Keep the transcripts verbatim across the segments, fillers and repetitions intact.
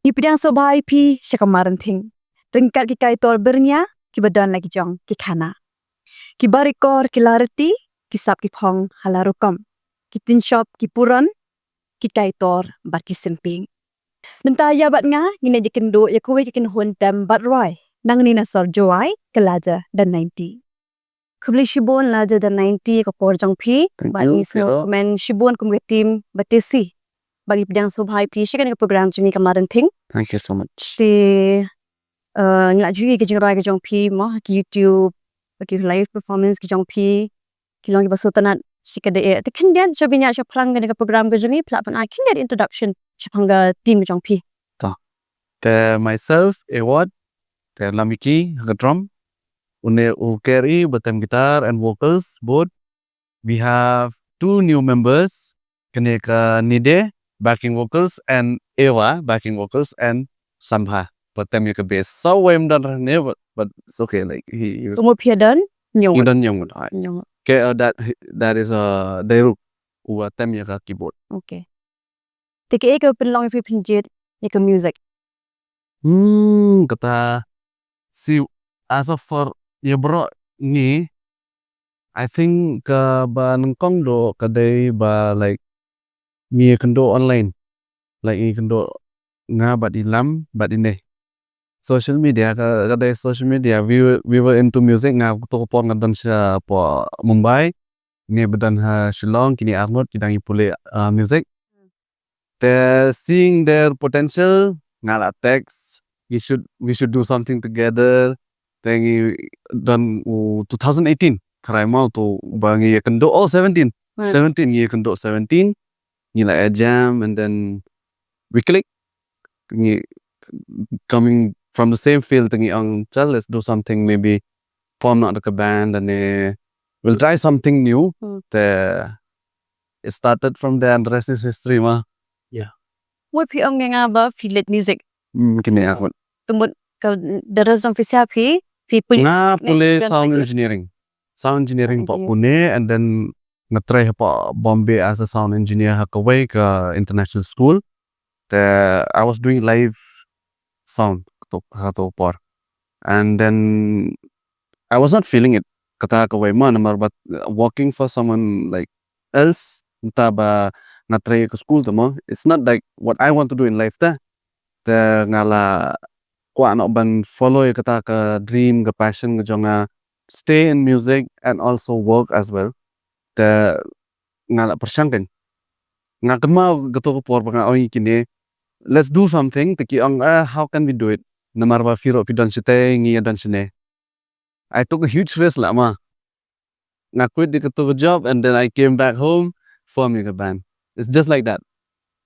Ngi pdiang sngewbha ïa phi sha ka Marenthing ryngkat ki kaitor byrngia kiba don la ki jong ki khana, kiba rikor ki la riti, ki sap ki phong ha la rukom, ki tin shop ki puron, ki kaitor bad ki synpieng. Mynta ïa bad nga ngin ïa kynduh ïa kawei ka kynhun tem bad rwai nangne na sor Jowai, ka Laja da ninety. Khublei shibun Laja da ninety ïa ka por jong phi. Thank you, Kira. Bad ngi sngewkmen shibun kum ka team Batesi ba ngi pdiang sngewbha ïa phi sha kane ka program jong ngi ka Marenthing. Thank you so much. Te uh, ngi la ju ïohi ka jingrwai ka jong phi mo ha ki YouTube, ha ki live performance ki jong phi, ki long kiba sngewtynnat shikatdei. Te khyndiat sha bniah shaphrang kane ka program ka jong ngi, phi lah ban ai khyndiat introduction shaphang ka team ka jong phi. Ta. Te myself, Edward, te Lamiki ha ka drum. Une u Kerry ba tem guitar and vocals both. We have two new members. Kane ka Nide, backing vocals, and Eva, backing vocals, and Sambha ba tem ïa ka bass. Sa wei ym don ne, but, but it's okay. Like he, he Ka mut phi don? Hynñiew. He don hynñiew. Hynñiew. Okay, uh, that that is uh Dairuk u ba tem ïa ka keyboard. Okay. Te kaei kaba pynlong ïa phi phin jied ïa ka music? Hmm, kata si as of for ïa baroh ngi, I think kaba nyngkong doh ka dei ba like ngi ïakynduh online, like ngi ïakynduh nga bad i Lam bad ine. Social media ka, ka dei social media. We were, we were into music, nga tu ka por nga don sha po Mumbai, ngi ba don ha Shillong, kine arngut ki dang ïa pule uh, music. Te seeing their potential, nga la text, we should we should do something together. Te ngi don u two thousand eighteen, kharai mo tu ba ngi ïakynduh, oh seventeen. Hmm. Seventeen ngi ïakynduh seventeen. Ngi la ïa jam and then we click. Ngi coming from the same field, te ngi ong, "Chal, let's do something, maybe form noh da ka band and eh, we'll try something new." Hmm. Te it started from there and the rest is history ma. Yeah. Mut phi ong ïa nga ba phi lead music. Hmm, kine ah. Te mut ka, the rest jong phi sha phi, phi pule. Nga pule sound engineering. Sound engineering po Pune, and then nga try hapoh Bombay as a sound engineer ha kawei ka international school. Te I was doing live sound ha kato, ha kato por. And then I was not feeling it. Kata kawei ma namar ba, uh, working for someone like else, mynta ba nga try ka school te mo, it's not like what I want to do in life te. Te nga la kwah noh ban follow ïa kata ka dream, ka passion ka jong nga, stay in music and also work as well. Te nga la pyrshang kan. Nga kynmaw kato ka por ba nga ong ïa kine, "Let's do something." Te ki ong, "Ah, how can we do it? Namar ba phi ruh phi don shatei, ngi ïa don shane." I took a huge risk lah ma. Nga quit ïa kato ka job and then I came back home, form ïa ka band. It's just like that.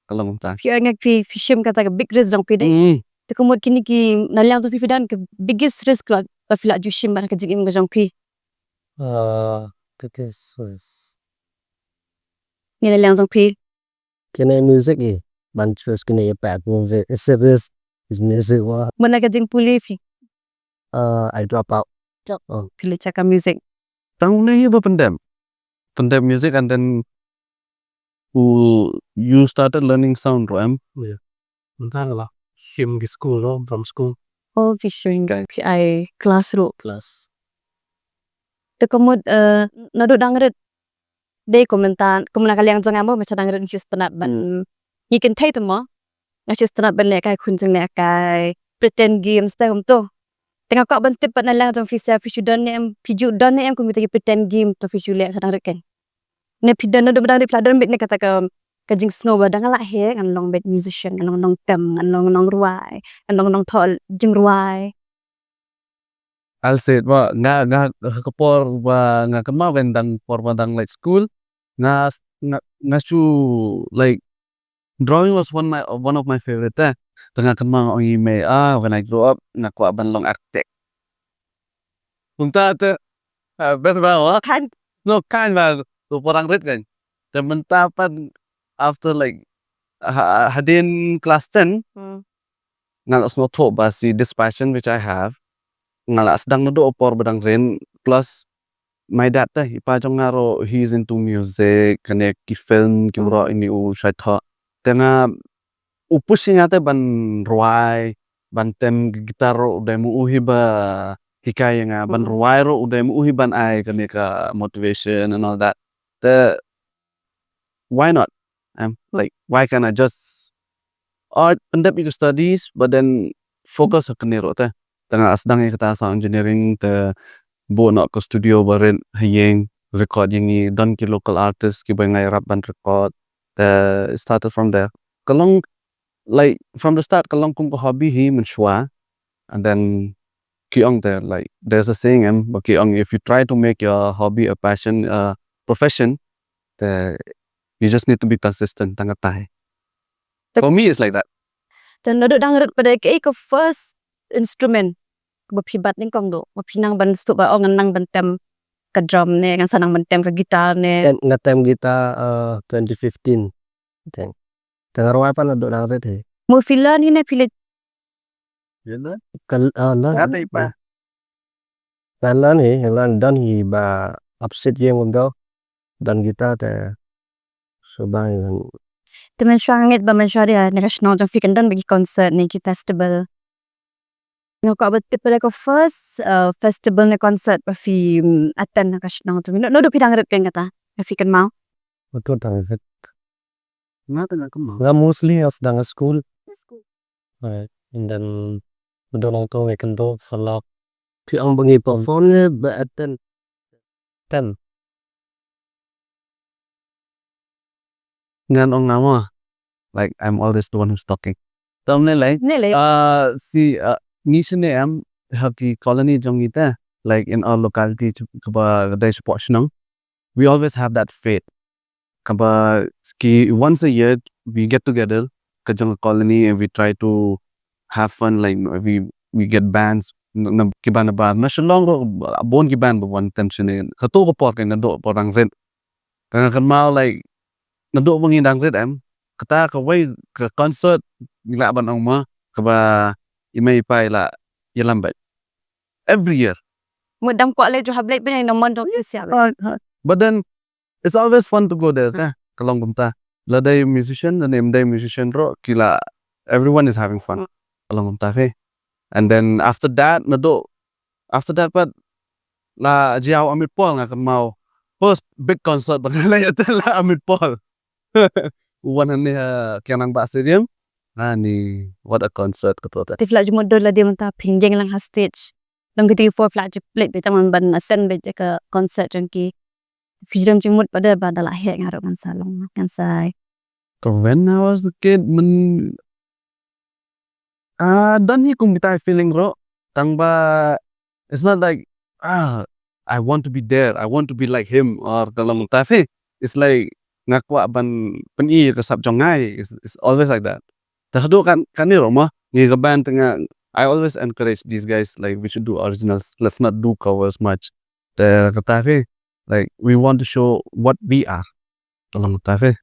Ka long kumta. Phi ong ïa phi, phi shim kata ka big risk jong phi dei. Mm. Te ka mut kine ki na liang jong phi phi don ka biggest risk la, la phi la ju shim bad ka jingim ka jong phi. Ah, biggest risk. Ngi na liang jong phi. Kine music i ban choose kine i pat music. It's a risk. It's music wa. Mut na ka jingpule phi. Uh, I drop out. Drop. Oh. Phi leit sha ka music. Tang ne hi ba pyndep. Pyndep music and then u, you started learning sound ruh em? Yeah. Mynta nga la shim ki school ruh, drum school. Oh, ki shim. Phi ai class ruh. Class. Te ka mut, eh, naduh dang rit dei kumne, kumne ka liang jong nga mo, mynta dang rit ngi shu sngewtynnat ban, ngi kynthei te mo. Nga shu sngewtynnat ban leh kai khun jong leh kai pretend games te kumto. Te nga kwah ban tip pat na liang jong phi sha phi shu don ne em, phi ju don ne em kum kita ki pretend game to phi shu leh ka dang rit kan. Ne phi don, naduh ba dang rit phi la don beit ne kata ka, ka jingsngew ba dang lah hi ngan long beit musician, ngan long nongtem, ngan long nongrwai, ngan long nongthoh jingrwai. I'll say it, ba nga, nga, ha ka por ba nga kynmaw ba dang, por ba dang leit school, nga, nga, nga shu, like, drawing was one my, one of my favorite, eh. Te nga kynmaw nga ong ïa i mei, ah, when I grow up nga kwah ban long architect. Mynta te, ah, best ba wa? Kan. No, kan ba, tu por dang rit kan. Te mynta pat after, like, ha-, hadien class ten, hmm, nga la sngewthuh ba si this passion which I have, nga la sdang naduh por ba dang rit, plus my dad te, i pa jong nga ruh, he's into music, kane ki film, ki bro ini u shait tho. Te nga u push ïa nga te ban rwai, ban tem guitar ruh, u dei mo u hi ba hikai ïa nga, ban rwai ruh, u dei mo u hi ban ai kane ka motivation and all that. Te why not? I'm like, why can't I just, or end up your studies, but then focus ha kane ruh te. Te nga sdang ïa kata sound engineering te, buh noh ka studio ba rit ha ïing, record ïa ngi, don ki local artist kiba nga ïarap ban record. Te started from there. Ka long, like, from the start ka long kum ka hobby hi mynshuwa. And then ki ong te, like, there's a saying, em, ba ki ong, if you try to make your hobby a passion, a profession, te you just need to be consistent, tang katai. For me, it's like that. Te naduh dang rit pat, kaei ka first instrument ba phi bat nyngkong, duh ba phi nang ban sdang ba, oh, ngan nang ban tem ka drum ne, ngan sa nang ban tem ka guitar ne? Tem, nga tem guitar, uh, twenty fifteen. Tem. Te nga rwai pat naduh dang rit hi. Mo phi learn hi ne phi leit? Ka, uh, learn. Nga te i pa. Nga learn hi, nga learn, don hi ba opposite ïing kumto. Don guitar te. So ba ngan. Te mynshuwa nga ngeit ba mynshuwa de ha kane ka shnong jong phi kan don ba ki concert ne ki festival. Nga kwah ban tip pat ka first, uh, festival ne concert ba phi, mm, attend ha ka shnong jong phi. Naduh phi dang rit kein kata, ba phi kynmaw? Naduh dang rit. Nga te nga kynmaw. Nga mostly nga sdang ha school. Right. And then naduh nangta nga kynduh, phi ong ba ngi perform ne ba attend? Attend. Ngan ong nga mo. Like, I'm always the one who's talking. Te ym lei lei. Ym lei lei. Uh, si, uh, ngi shane em, ha ki colony jong ngi te, like, in our locality, kaba dei shapoh shnong, we always have that fete. Kaba ki once a year we get together ka jong ka colony and we try to have fun, like, we, we get bands, na, na, ki band, band na Shillong ruh, bun ki band ba wan tension ne. Kato ka por ka naduh por dang rit. Ka nga kynmaw, like, naduh ba ngi dang rit em, kata kawei ka concert ngi lah ban ong mo, kaba i mei i pa i la ïalam beit. Every year. Mut dang kwah leit ju hap leit beit na mon dong sia. But then it's always fun to go there, eh? Ka long kumta. Lada dei musician, lada ym dei musician ruh, ki la, everyone is having fun. Ka long kumta, eh? And then after that, naduh, after that pat, la jia u Amit Paul, nga kynmaw. First big concert ba nga la ïa attend la Amit Paul. U wan hangne ha Kiang Nangbah Stadium. Ani, what a concert kato te. Te phi la ju mutdur lade mynta phi ïeng lang ha stage. Long kiti ki por phi la ju plie beit tang ban attend beit ïa ka concert jong ki. Phi ju don jingmut pat de ba da la heh nga ruh ngan sa long, ngan sa. Ka when I was a kid, myn, ah, don hi kum kita ki feeling ruh. Tang ba, it's not like, ah, I want to be there, I want to be like him, or ka long ta phi. It's like, nga kwah ban pyni ïa ka sap jong nga. It's, it's always like that. Te haduh kan, kane ruh mo, ngi ka band te nga, I always encourage these guys, like, we should do originals, let's not do covers much. Te kata phi, like, we want to show what we are. Ka long ta phi.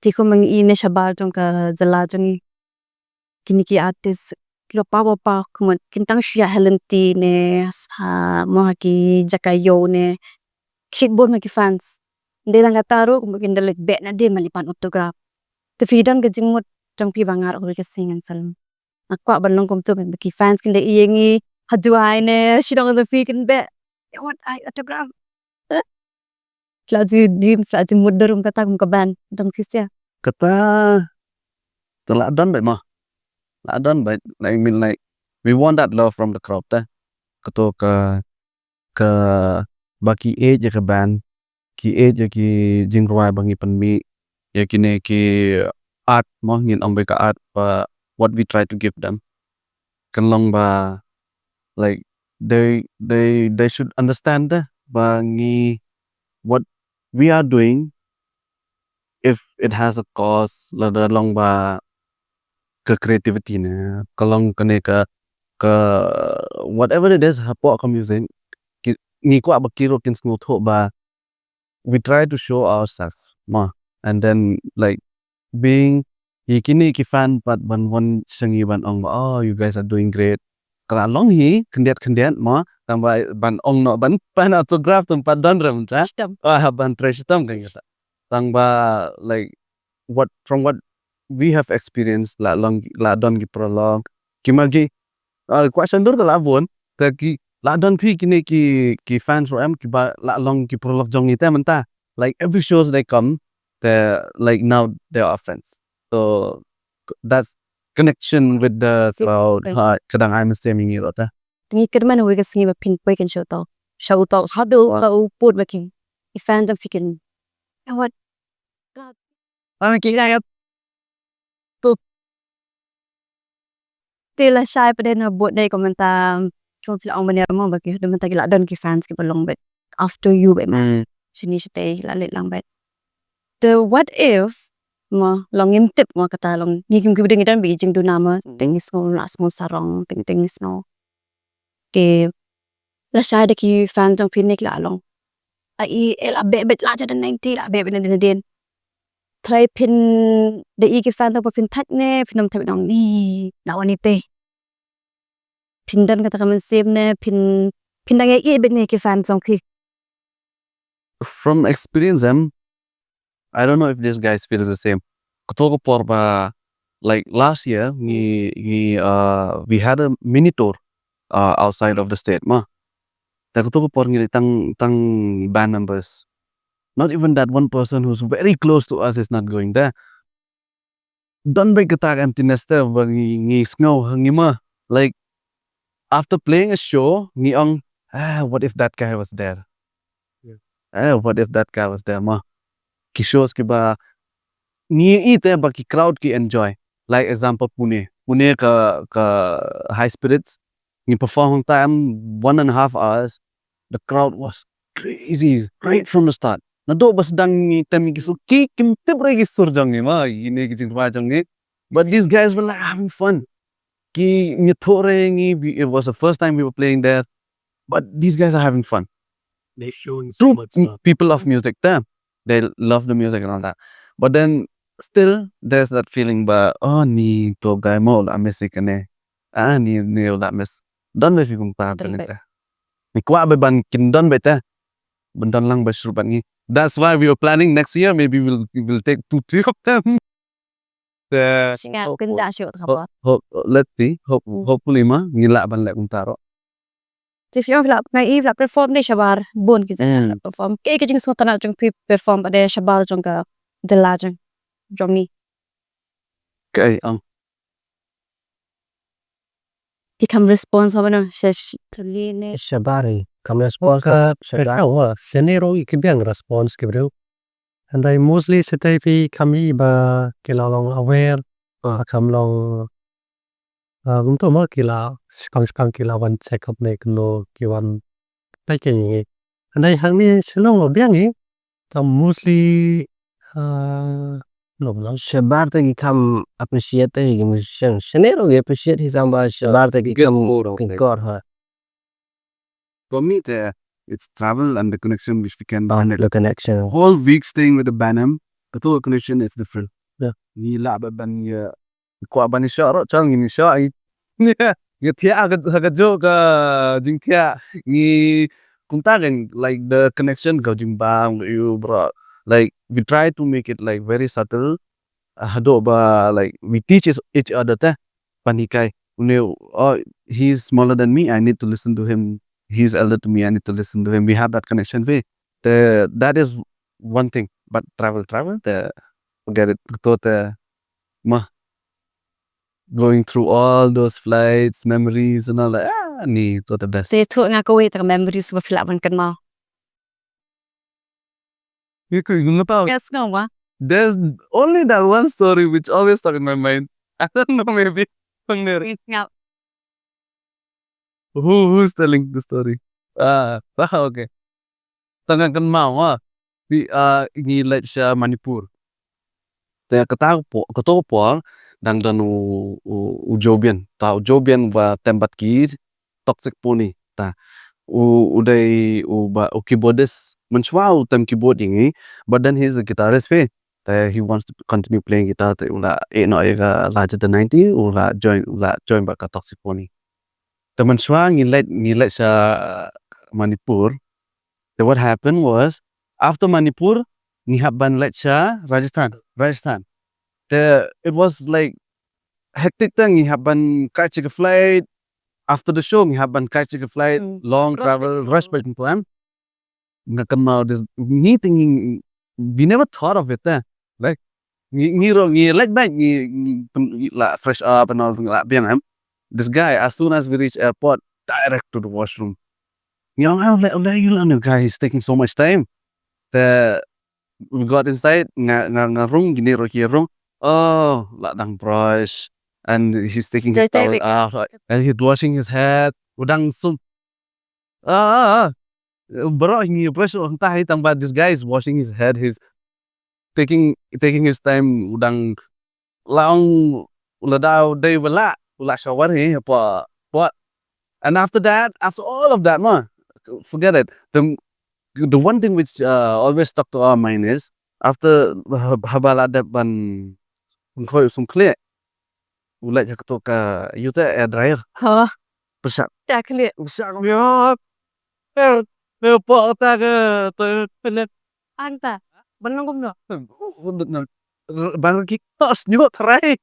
Te kumba ngi i ne shabar jong ka jylla jong ngi, kine ki artist ki la paw paw paw, kumba kin tang shu ïa ha lynti ne, ha mo ha ki jaka ïew ne, ki bun ma ki fans. Ym dei tang kata ruh, kumba kin da leit beh na dei ma leit pan autograph. Te phi don ka jingmut jong phi ba nga ruh ka sngi ngan sa long. Nga kwah ban long kumto, ba ki fans kin da ïa ngi ha Jowai ne shidong, da phi kin beh, they want ai autograph. Phi la ju, phi la ju mutdur kum kata kum ka band jong phi sia? Kata, te la don beit mo. La don beit, like, I mean, like, we want that love from the crowd te. Kato ka, kaba ki ïeit ïa ka band, ki ïeit ïa ki jingrwai ba ngi pynmih, ïa kine ki art mo, ngin ong ba ka art, ba what we try to give them. Kan long ba, like, they, they, they should understand de ba ngi, what we are doing, if it has a cause, lada long ba ka creativity ne, ka long kane ka, ka whatever it is, hapoh ka music, ki, ngi kwah ba ki ruh kin sngewthuh ba we try to show ourselves mo. And then, like, being, ïa kine ki fan pat ban wan sha ngi ban ong ba, "Oh, you guys are doing great." Ka la long hi khyndiat khyndiat mo, tang ba ban ong noh ban, ban autograph tang pat don re mynta. Shitom. Ah, ban trei shitom kan kata. Tang ba, like, what, from what we have experienced, la long, la don ki paralok. Ki ma ki, ah, kwah shan dur ka la bun, te ki la don phi kine ki, ki fans ruh em, ki ba la long ki paralok jong ngi te mynta. Like, every shows they come, they, like, now they are friends. So that's connection with the crowd. Right. Ha, ka dang ai mynsiem ïa ngi ruh te. Ngi kyrmen ha kawei ka sngi ba phin poi kan show to. Show to. Haduh ba u pud ba ki, ki fans jong phi kin. What? Ba ki la ïap. Te lashai pat de na bud de, kumta, kum phi la ong mynne mo, ba ki, mynta ki la don ki fans ki ba long bad after you bad mo. Hmm. Shini shatei la leit lang bad. Te what if mo, long ngim tip mo, kata long ngi kum ki ba dang, ngi don ba ki jingduna mo, te ngi sngew la sngew sarong, te ngi sngew. Te lashai da ki fans jong phi ne ki la long, ai, eh, la beh beh la ja da ninety, la beh beh na din na din. Trai phin da i ki fans jong phi, phin thait ne phin ym thait, nong ni na wan ite. Phin don kata ka mynsiem ne phin, phin dang ïa i bad ne ki fans jong phi. From experience em, I don't know if this guys feels the same. Kato ka por ba, like, last year, ngi, ngi, uh, we had a mini tour, uh, outside of the state, ma. Te kato ka por ngi tang, tang band members. Not even that one person who's very close to us is not going there. Don bad kata ka emptiness te ba ngi, ngi sngew ha ngi ma. Like, after playing a show, ngi ong, "Ah, what if that guy was there?" Yeah. "Ah, what if that guy was there, ma?" Ki shows ki ba ngi i te ba ki crowd ki enjoy. Like example Pune. Pune ka, ka High Spirits. Ngi perform hangta em one and a half hours. The crowd was crazy right from the start. Naduh ba sdang ngi tem ki sur, ki kim tip re ki sur jong ngi ma, ine ki jingrwai jong ngi. But these guys were, like, having fun. Ki ngi thore ngi, we, it was the first time we were playing there. But these guys are having fun. They showing so much love. True people of music, them. They love the music and all that. But then still there's that feeling ba, oh, ni to guy mo la miss kane. Ah, ni, ni la miss. Don bad phi kumta. Don bad. Ni kwah bad ban kin don bad te. Ban don lang bad shuh bad ngi. That's why we were planning next year, maybe we'll, we'll take two, three of them. Te, shinga hope, kynja shuh, hope, hope, let's see, hope, hmm, hopefully ma ngi lah ban leh kumta ruh. Te phi ong phi lah, nga i phi lah perform ne shabar bun ki, hmm, perform. Kaei ka jingsngewtynnat jong phi perform pat de shabar jong ka jylla jong, jong ngi? Kaei ong? Ki kham response ha bano, sha, sha, shabar, ki kham response ka, shabar. Ka, ka, shane ruh ki biang response ki briew. Hynrei mostly shatei phi kham i ba ki la long aware, ah, ba kham long, ah, kumto ma ki la shipang shipang ki la wan check up ne kumno ki wan peit ïa ngi. Hynrei hangne Shillong la biang hi, ta mostly, ah, long long. Shabar te ki kham appreciate te ki musician. Shane ruh ki appreciate hi, tang ba shabar te ki kham ki kor ha. For me, the, it's travel and the connection which we can, ah, find it. The connection. Whole week staying with the band em, kato connection is different. Yeah. Ngi lah ban, ban, yeah, kwah ban ïashoh ruh, chal ngin ïashoh, eh. Ngi thiah ha ka, ha kajuh ka jingthiah. Ngi kumta kan, like, the connection ka jingbam, you bro. Like, we try to make it, like, very subtle. Ah, haduh ba, like, we teach is-, each other te. Pynhikai. Une, oh, he's smaller than me, I need to listen to him. He's elder to me, I need to listen to him. We have that connection, we. Te, that is one thing. But travel, travel, te, forget it. Kato te, ma. Going through all those flights, memories and all that. Ah, ni, kato te best. Te, to nga kawei te memories ba phi lah ban kynmaw. Yes, no, ma. There's only that one story which always stuck in my mind. I don't know, maybe. Who, who's telling the story? Ah, ah, okay. Tang nga kynmaw, ah. Te, ah, ngi leit sha Manipur. Te kata ka por, kato ka por, dang don u, u, u Joe Bien. Ta u Joe Bien ba tem bad ki Toxic Pony. Ta u, u dei u ba, u keyboardist. Mynshuwa u tem keyboard ïa ngi, but then he's a guitarist, eh. Te he wants to continue playing guitar, te u la, eh, noh ïa ka Larger Than Ninety, u la join, u la join bad ka Toxic Pony. Te mynshuwa ngi leit, ngi leit sha Manipur. Te what happened was, after Manipur, ngi hap ban leit sha Rajasthan, Rajasthan. Te it was like hectic te, ngi hap ban catch a flight. After the show, ngi hap ban catch a flight, long travel, rush bad kumta. Nga kynmaw this, ngi te ngi, we never thought of it te. Like, ngi, ngi ruh, ngi leit bad, ngi, ngi, ngi la fresh up and all, ngi la biang em. This guy, as soon as we reach airport, direct to the washroom. Ngi ong, "Oh, like, like, you know, guy, he's taking so much time." Te we got inside, nga, nga, nga rung, kine ruh ki rung. Oh, la dang brush. And he's taking his towel off, and he's washing his head. U dang sum. Ah, ah, ah. Baroh ngi brush u hangta hi, tang ba this guy is washing his head. He's taking, taking his time. U dang la ong, u la dei ba la, u la shower hi, pa, pa. And after that, after all of that, ma, forget it. The, the one thing which, uh, always stuck to our mind is, after, ha-, haba la dep ban, ban khoi u sum khlieh, u leit ha kato ka, ïa uta hair dryer. Ha. Pyrshah. Ta khlieh. Pyrshah. Ïa. Eh, eh, pa ta ka, ta, ta, ta. Anta. Ban long kumno? Ban ki tos nyok trai.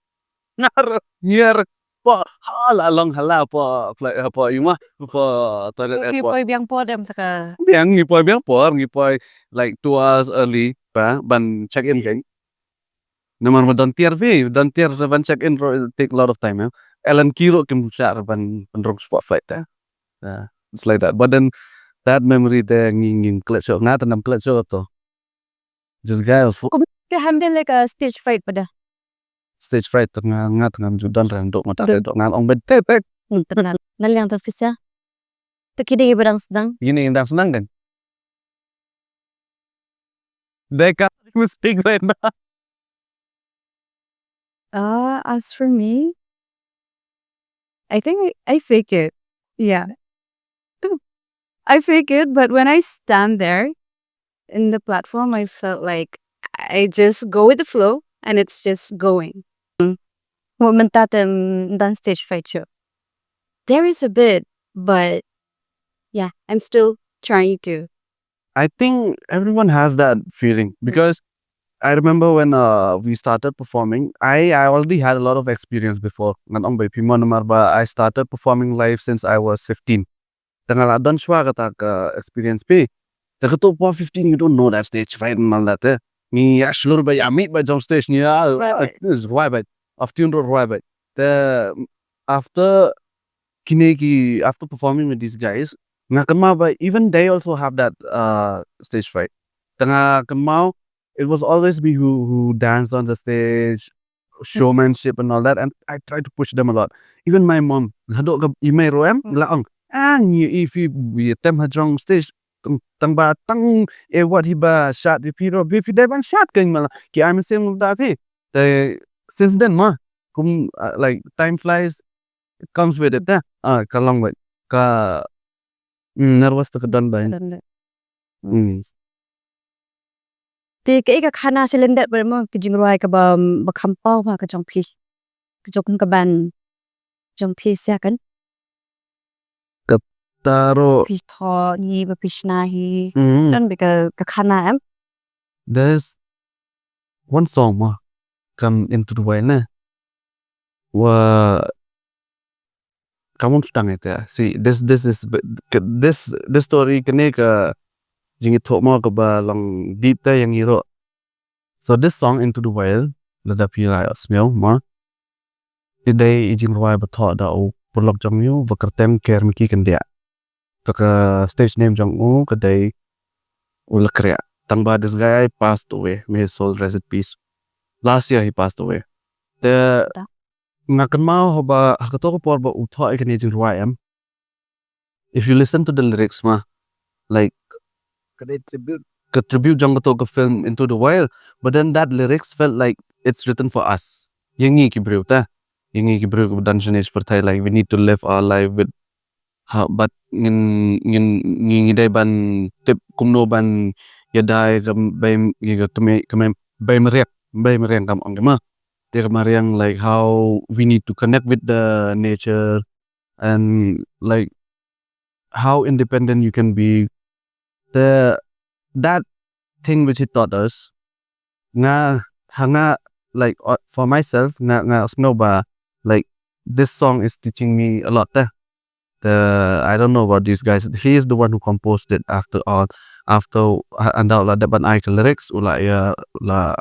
Ngar, ngar. Pa, ha la long ha la, pa, pa, pa, ïa ma, pa, toilet. Ngi poi biang por dem ta ka. Biang, ngi poi biang por, ngi poi, like, two hours early, pa, ban check in kan. Namar ba don tiar phi, don tiar ban check in ruh, it take a lot of time, eh. Airline ki ruh kim shah ban, ban rung spot flight, eh. Yeah, it's like that. But then that memory te ngi, ngi klet shuh, nga te ngam klet shuh to. This guy was fu- Kum ka handle like a stage fright pada. Stage fright te nga, nga te ngam ju don rang dok, nga te dok, nga ong bad te pek. Hmm, tenang. Naliang te pisa. Te kine ba dang sdang. Kine dang sdang kan. They can't even speak right now. Uh, as for me, I think I, I fake it. Yeah. I fake it, but when I stand there in the platform, I felt like I just go with the flow and it's just going. What mynta te, mm, dang stage fright shuh? There is a bit, but yeah, I'm still trying to. I think everyone has that feeling because I remember when, uh, we started performing, I, I already had a lot of experience before. Ngan ong ba phi mo namar ba I started performing live since I was fifteen. Te nga la don shuwa kata ka experience phi. Te kato por fifteen, you don't know that stage fright and all that, eh. Ngi ïa shlur bad ïa mih bad jong stage, ngi ïa, right, uh, right bad. Of tune ruh right bad. Te after kine ki, after performing with these guys, nga kynmaw ba even they also have that, uh, stage fright. Te nga kynmaw it was always me who, who danced on the stage, showmanship and all that, and I tried to push them a lot. Even my mom, haduh ka i mei ruh em, la ong, "Ah, ngi i phi, i tem ha jong stage, tang, tang ba tang, eh, what hi ba shad, i phi ruh, i phi dei ban shad kan mala, ki ai mynsiem da phi." Te, since then ma, kum, uh, like, time flies, it comes with it, eh? Ah, ka long wait. Ka, mm, nervous te ka don bha. Ka don bha. Mm. Te kaei ka khana sha lyndet ba mo ka jingrwai kaba, ba kham paw ba ka jong phi. Ka jong ka band jong phi sha kan. Kata ruh. Phi thoh ni ba phi shna hi. Mm. Don bha ka, ka khana em. There's one song ma, kan Into the Wild ne. Wa, ka mon sdang ite. See, this, this is b-, k-, this, this story kane ka jingïathuh mo kaba long deep te ïa ngi ruh. So this song Into the Wild, lada phi la ïohsngew mo. Te dei i jingrwai ba thoh da u paralok jong ngi u ba kyrteng Ker Miki Kyndiah. Te ka stage name jong u ka dei u Lakriah. Tang ba this guy passed away. May his soul rest in peace. Last year he passed away. Te nga kynmaw haba ha kato ka por ba u thoh ïa kane jingrwai em. If you listen to the lyrics ma, like, ka dei tribute, ka tribute jong kato ka film Into the Wild, but then that lyrics felt like it's written for us. Ïa ngi ki briew te. Ïa ngi ki briew kiba don shane sha pyrthei, like, we need to live our life with, ha, but ngin, ngin, ngi, ngi dei ban tip kumno ban ïada ïa ka bei, ïa ka kmie, kmie, bei mariang, bei mariang kam ong ma. Te ka mariang, like, how we need to connect with the nature, and like how independent you can be. The that thing which he taught us, nga ha nga, like, uh, for myself, nga nga sngewbha, like, this song is teaching me a lot, eh. The I don't know about these guys. He is the one who composed it after all. After, uh, and out la dep ban ai ka lyrics, u la, yeah, la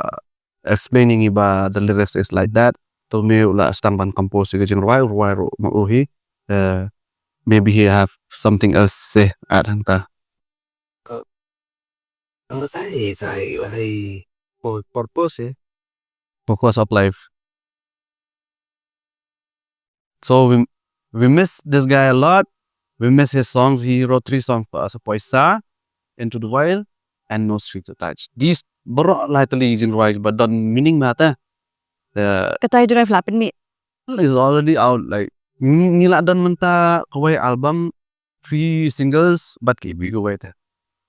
explaining about the lyrics is like that. To me, u la stang ban compose ka jingrwai, rwai ro ma u hi. Uh, maybe he have something else to say at hangta. Ang tai tai ai purpose, eh. Purpose of life. So we we miss this guy a lot. We miss his songs. He wrote three songs for us: Poisa, Into the Wild, and No Strings Attached. These bro, like, the legend, right? But don meaning matter. The Katai Drive lapin mi. Is already out. Like, ngi ngi la don mynta kawei album, three singles, but ki bi kawei te.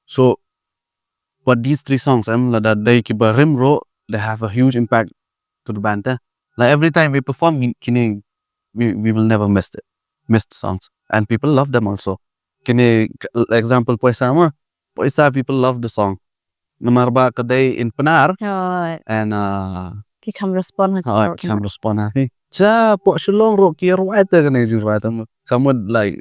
So, but these three songs, em, la da dei ki ba rim ro, they have a huge impact to the band, eh. Like, every time we perform, ki- kini, we, we will never miss it, miss the songs, and people love them also. Kini, k- example, Poisa ma, Poisa, people love the song. Namar ba ka dei in Pnar, oh, and, uh, ki kham respond ha, oh, ki kham respond ha. Cha pok Shillong ro ki rwai te kane ju rwai te. Kamu, like,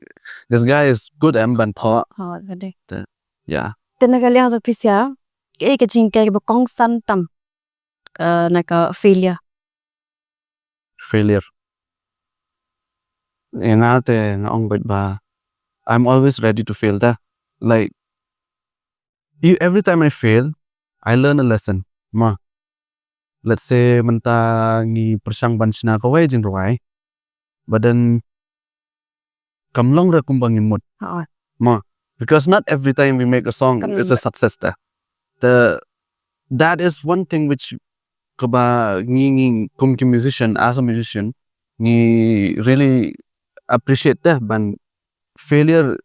this guy is good, em, ban tho. Oh, ka dei. Te, yeah. Te na ka liang jong phi sia, ka ka jingkai ba kongsan tam, uh, na ka failure. Failure. Ïa nga te nga ong bad ba I'm always ready to fail ta. Like, you, every time I fail, I learn a lesson. Ma, let's say mynta ngi pyrshang ban shna kawei jingrwai, but then kam long re kumba ngi mut. Ha. Ma, because not every time we make a song is a success ta. The that is one thing which kaba ngi ngi kum ki musician, as a musician, ngi really appreciate ta ban failure,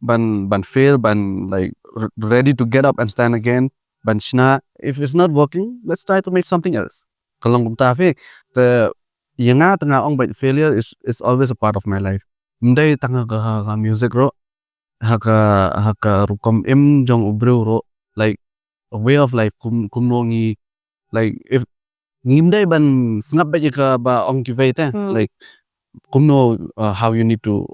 ban ban fail, ban, like, r- ready to get up and stand again, ban shna. If it's not working, let's try to make something else. Ka long kumta phi, te ïa nga te nga ong ba failure is is always a part of my life. Ym dei tang ha ka, ha ka music ro, ha ka, ha ka rukom im jong u briew ro, like, a way of life, kum kumno ngi, like, if ngim dei ban sngap bad ïa kaba ong kiwei te, hmm, like, kumno, uh, how you need to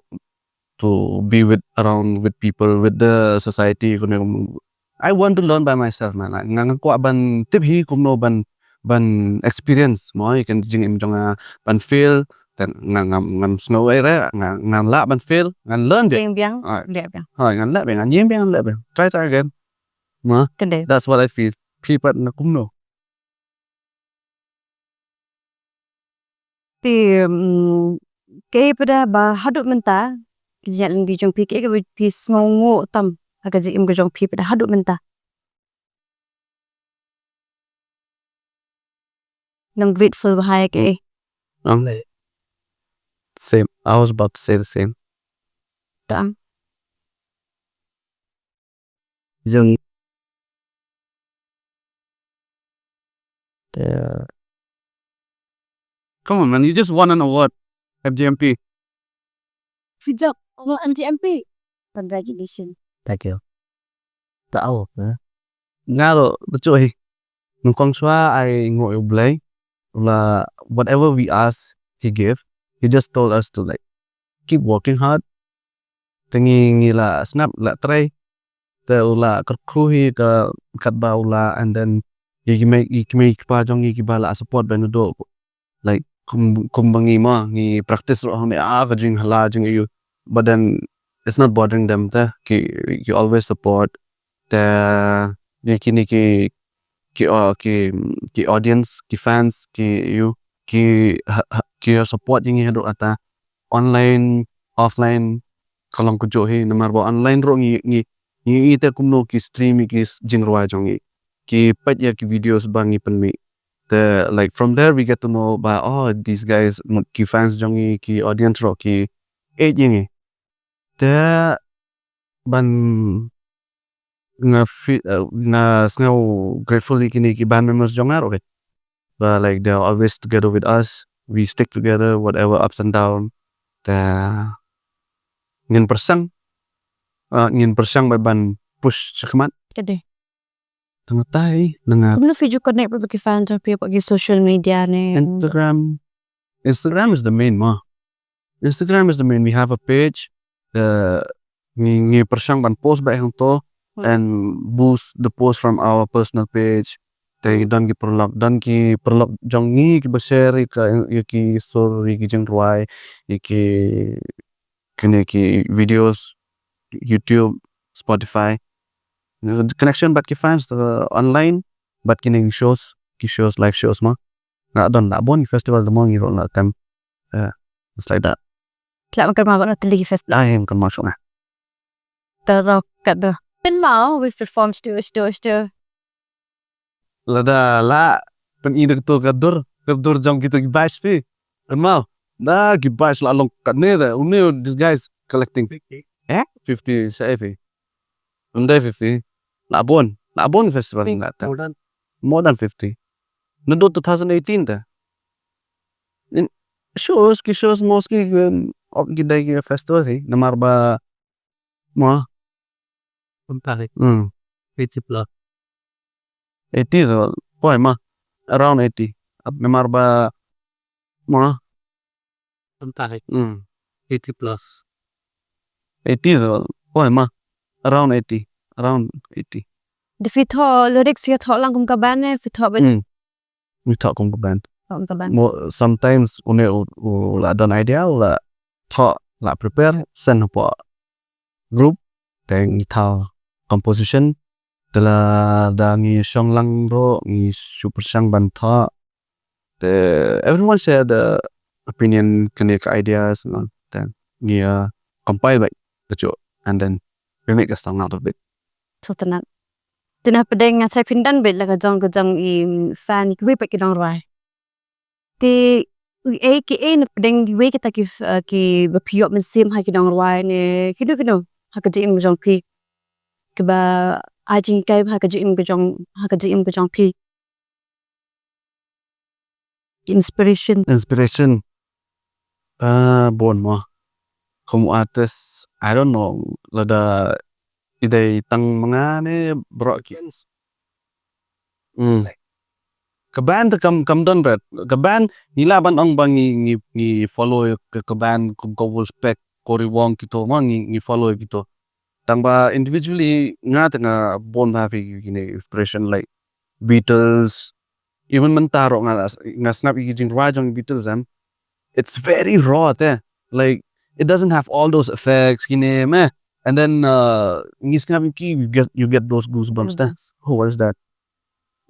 to be with, around with people, with the society, kumno. I want to learn by myself, man. Nga nga kwah ban tip hi kumno ban ban experience mo ïa ka jingim jong nga, ban fail, te nga ngam ngam sngew ei re, nga ngan lah ban fail, ngan learn beit. Ïeng biang, ah, leh biang. Ha, ngan leh biang, ngan ïeng biang, ngan leh biang. Try, try again. Ma, ka dei. That's what I feel. Phi pat na kumno? Te, mm, kaei pat ba haduh mynta, ka jingïaid lynti jong phi, kaei kaba phi sngewnguh tam ha ka jingim ka jong phi pat haduh mynta? Nang grateful bha ïa kaei? Nang le. Same. I was about to say the same. Tam. Jong. Yeah. Come on, man. You just won an award, F J M P. Good job, award F J M P. Congratulations. Thank you. Ta au, eh. Nga lo, betul hi. Nukong swa ai ngo U Blei. La, whatever we ask, he give. He just told us to, like, keep working hard. Te ngi ngi la sngap, la trei. Te u la kyrkhu hi ka katba u la, and then ïa ki mei, ïa ki mei ki pa jong ngi kiba la support ban do. Like, kum, kumba ngi ma, ngi practice ruh hangne, ah, ka jinghala jong ïa u. But then it's not bothering them te. Ki, ki always support. Te ïa kine ki, ki, uh, ki, ki audience, ki fans, ki, ïa u, ki ha, ha, ki support ïa ngi haduh katta, online, offline, ka long kajuh hi, namar ba online ruh ngi, ngi, ngi ïohi te kumno ki stream ïa ki s-, jingrwai jong ngi. Ki peit ïa ki videos ba ngi pynmih. Te, like, from there we get to know ba, oh, these guys, ki fans jong ngi, ki audience ruh ki ïeit ïa ngi. Te ban nga fi-, uh, nga sngew grateful ïa kine ki band members jong nga ruh. But, like, they are always together with us. We stick together, whatever ups and down. Te ngin pyrshang, uh, ngin pyrshang ba ban push shakhmat. Ka dei. Tang tai, nanga. Kumno phi ju connect bad ki fan jong phi, bad ki social media ne? Instagram. Instagram is the main, ma. Instagram is the main. We have a page. Uh, ngi, ngi pyrshang ban post bad hangto and boost the post from our personal page. Te don ki paralok, don ki paralok jong ngi kiba share ïa ka, ïa ki sur, ïa ki jingrwai, ïa ki, kine ki videos, YouTube, Spotify. Connection bad ki fans, uh, online, bad kine ki shows, ki shows, live shows ma. Nga don lah bun ki festival te mo ngi ruh lah tem. Uh, it's like that. Lah makan ma bad na teli ki festival. Ai, makan ma shuh nga. Terok kat tu. Pynmaw, we perform stu, stu, stu. Lada lah, pyn-i da kato ka dur, ka dur jong kito ki batch phi. Pynmaw. Da ki batch lah long katne da. Une, this guy is collecting. Eh? Fifty, sa phi. Ym dei fifty. Lah bun. Lah bun festival nga ta. More than fifty. Naduh two thousand eighteen ta. In shows, ki shows mostly, um, of ki dei ki festival hi. Namar ba, ma. Ym tarik. Hmm. Eighty plus. Eighty tu, poi ma. Around eighty. Ap namar ba, ma. Ym tarik. Hmm. Eighty plus. Eighty tu, poi ma. Around eighty. Around eighty. Da phi thoh lyrics, phi thoh lang kum ka band ne, phi thoh band. Hmm. Ngi thoh kum ka band. Thoh kum ka band. Mo, sometimes une u, u la don idea, u la thoh, la prepare, send hapoh group, te ngi thoh composition, te lada ngi shong lang ruh, ngi shu pyrshang ban thoh. Te everyone share the opinion, kane ka ideas, no? Te ngi, uh, compile beit kajuh, and then we make a song out of it. Sngewtynnat. Te na pdeng nga tharai phin don beit la ka jong ka jong i fan kiwei pat ki nongrwai. Te ei ki ei na pdeng kiwei kita ki, eh, kiba phi ïoh mynsiem ha ki nongrwai ne kino kino ha ka jingim ka jong phi, kiba ai jinghikai ha ka jingim ka jong, ha ka jingim ka jong phi. Inspiration. Inspiration. Ah, bun mo. Kum artist, I don't know. Lada i dei tang ma nga ne baroh ki. Hmm. Ka band te kam, kam don bad. Ka band ngi lah ban ong ba ngi, ngi, ngi follow ka, ka band kum ka Wolfpack, Cory Wong kito ma ngi, ngi follow kito. Tang ba individually nga te nga bun bha phi kine inspiration like Beatles. Even mynta ruh nga, nga sngap ïa ki jingrwai jong Beatles em. It's very raw te. Like, it doesn't have all those effects kine me. And then, uh, ngi sngap ïa ki, you get, you get those goosebumps te. Oh, what is that?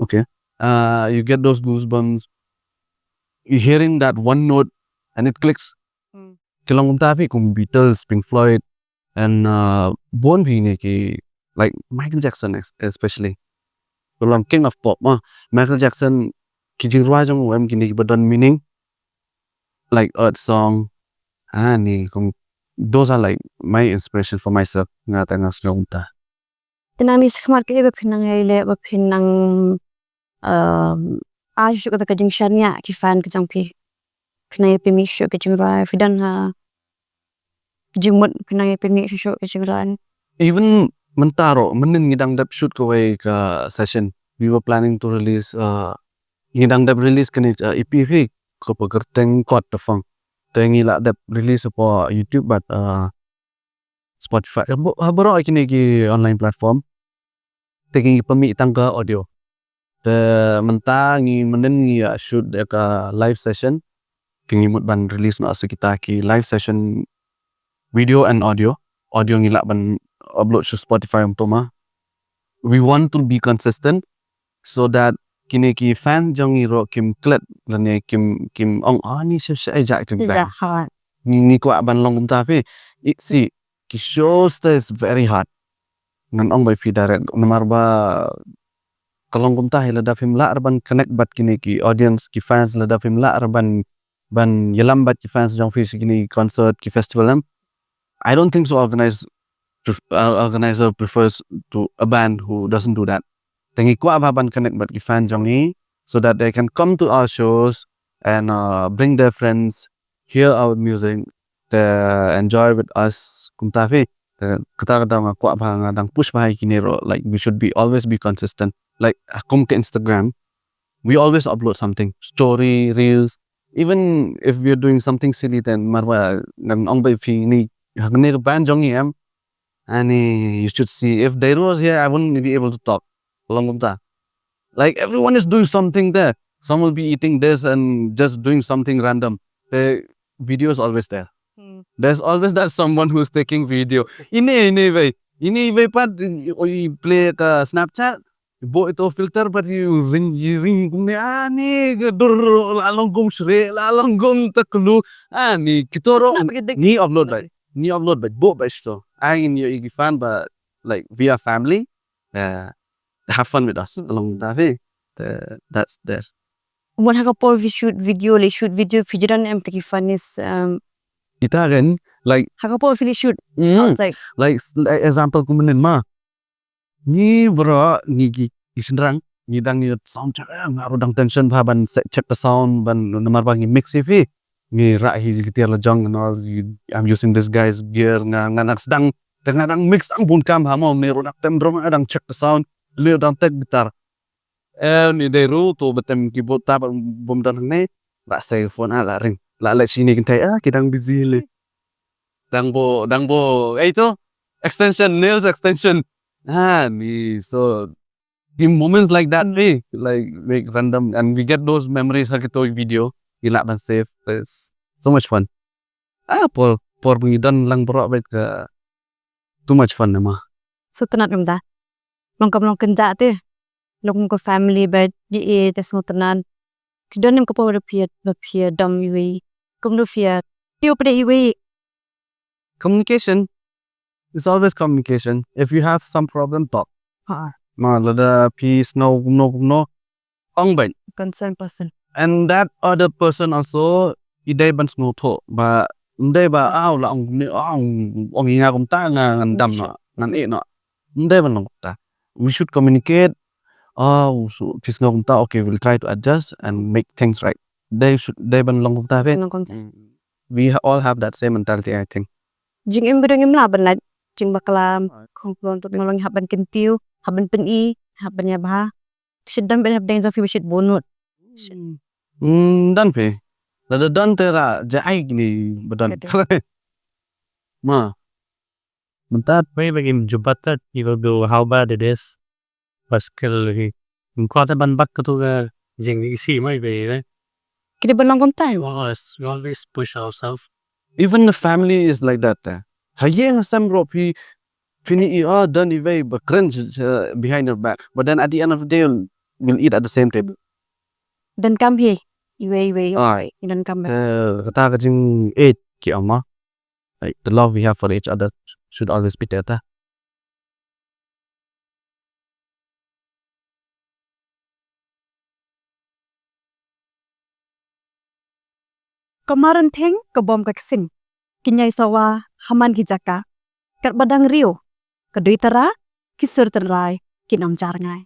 Okay. Uh, you get those goosebumps. You're hearing that one note and it clicks. Hmm. Ki long kumta phi kum Beatles, Pink Floyd, and, uh, bun phi ne ki, like, Michael Jackson ex-, especially. Ki long king of pop ma. Michael Jackson, ki jingrwai jong u em kine kiba don meaning, like Earth Song. Ah, ne kum, those are like my inspiration for myself. Nga te nga sngew kumta. Te nangne shakhmat kaei ba phin nang ïaleh, ba phin nang, um, ai shuh kata ka jingshaniah ki fan ka jong phi? Phin nang ïa pynmih shuh ka jingrwai, phi don ha ka jingmut phin nang ïa pynmih shuh ka jingrwai? Even mynta ruh, mynnin ngi dang dep shoot kawei ka session. We were planning to release, uh, ngi dang dep release kane, uh, E P phi, kaba kyrteng Kot Tafang. Te ngi la dep release hapoh YouTube bad, uh, Spotify, ha ba-, ha baroh kine ki online platform. Te ngi pynmih tang ka audio. Te mynta ngi mynnin ngi ïa shoot ïa ka live session. Te ngi mut ban release noh sa kita ki live session video and audio. Audio ngi lah ban upload sha Spotify um to ma. We want to be consistent so that kine ki fan jong ngi ruh kim klet lane kim, kim ong, "Ah, ni shisha ïa jait kim." Ngi, ngi kwah ban long kumta phi. I, si, ki shows te is very hard. Ngan ong ba phi direct namar ba ka long kumta hi, lada phim lah ruh ban connect bad kine ki audience, ki fans, lada phim lah ruh ban, ban ïalam bad ki fans jong phi sha kine ki concert, ki festival em. I don't think so organize, pref-, uh, organizer prefers to a band who doesn't do that. Te ngi kwah bha ban connect bad ki fan jong ngi so that they can come to our shows and, uh, bring their friends, hear our music, te enjoy with us kumta phi. Te kata ka daw nga kwah ba nga dang push ba ha kine ruh, like, we should be always be consistent. Like, kum ka Instagram, we always upload something, story, reels, even if we are doing something silly, then marwa ngan ong ba phi ni, ha kane ka band jong i em, ani, you should see, if Deiru was here, I wouldn't be able to talk. Long kumta. Like, everyone is doing something there. Some will be eating this and just doing something random. The video is always there. There's always that someone who's taking video. Ini, ini, bhai. Ini, bhai, pat, oh, you play ka Snapchat, bo ito filter, but you ring, you ring, kumne, ani, ke dur, la long kum shre, la long kum taklu, ani, kitoro, ni upload, bhai. Ni upload, bhai. Bo, bhai, sto. Ai, in yo, iki fan, but, like, we are family. Uh, have fun with us. Along that way. The, that's there. Wan ha ka por phi shoot video, like, shoot video, phi ju don em te ki funniest, um, kita kan, like, ha ka por phi shoot. Mm. Like, like, like, example kumne ma. Ni bro, ni ki, ki shynrang, ni dang ni sound check, eh, nga ruh dang tension ba ban set check the sound, ban namar ba ngi mix hi phi. Ngi rah hi ki tiar la jong, you know, you, I'm using this guy's gear, nga, nga, nga sdang, te nga dang mix ang bun kam ha mo, ni ruh dang tem drum, nga dang check the sound, ni ruh dang tek guitar. Eh, ni Deiru, to betem keyboard ta, bum dan ne, la sei phone ah, la ring. La le sini kentai, ah, ki dang busy le. Dang bo, dang bo, eh, to, extension, nails extention. Ah, ni, so, the moments like that, we, like, make random, and we get those memories, ha kito video, ki lah ban save, it's so much fun. Ah, por, por ngi don lang bro, bad ka, too much fun, ma. So, tynat em da. Long kam long kynjah te. Long ka family ba ji e te sngewtynnat. Ki don em ka por ba phi, ba phi dom iwei. Kum do phi. Tiu pde iwei. Communication. It's always communication. If you have some problem, talk. Ha. Ma lada phi sngew kumno kumno, ong bad. Concerned person. And that other person also, i dei ban sngewthuh ba, ndei ba, aw, la ong ni, ong, ong i nga kumta, nga ngan dam no, ngan eh no. Ndei ban long kumta. We should communicate. Oh, so, phi sngew kumta, okay, we'll try to adjust and make things right. They should, dei ban long kumta, right? Long kumta. Mm. We ha-, all have that same mentality, I think. Jingim bidang im lah ban lait, jingbakla, kumno to, ngi long hap ban kyntiew, hap ban pyni, hap ban ïa bha. Shit dang bad hap dang jong phi ba shit bunut. Hmm, done phi. Lada done te ra ja ai kini ba done. Kata. Ma. Mynta. Wei ba ngim jubab tat, you will do how bad it is. Paskal hi. Ngim kwah te ban bak katu ka jing isi mai be, eh. Kita ban long kumta. We always, we always push ourselves. Even the family is like that, eh. Ha ïing ha sem ruh phi, phin ïohi, oh, don iwei ba kren, uh, behind your back. But then at the end of the day, we'll, we'll eat at the same table. Donkam hi, iwei, iwei. Ai. Donkam ba. Eh, kata ka jingïeit ki ong ma. Like, the love we have for each other should always be there, ta. Ka Marynthieng ka bom ka ksing, ki ñiai sawa ha man ki jaka. Katba dang riew ka dei tara, ki sur tynrai kin ym jar ngai.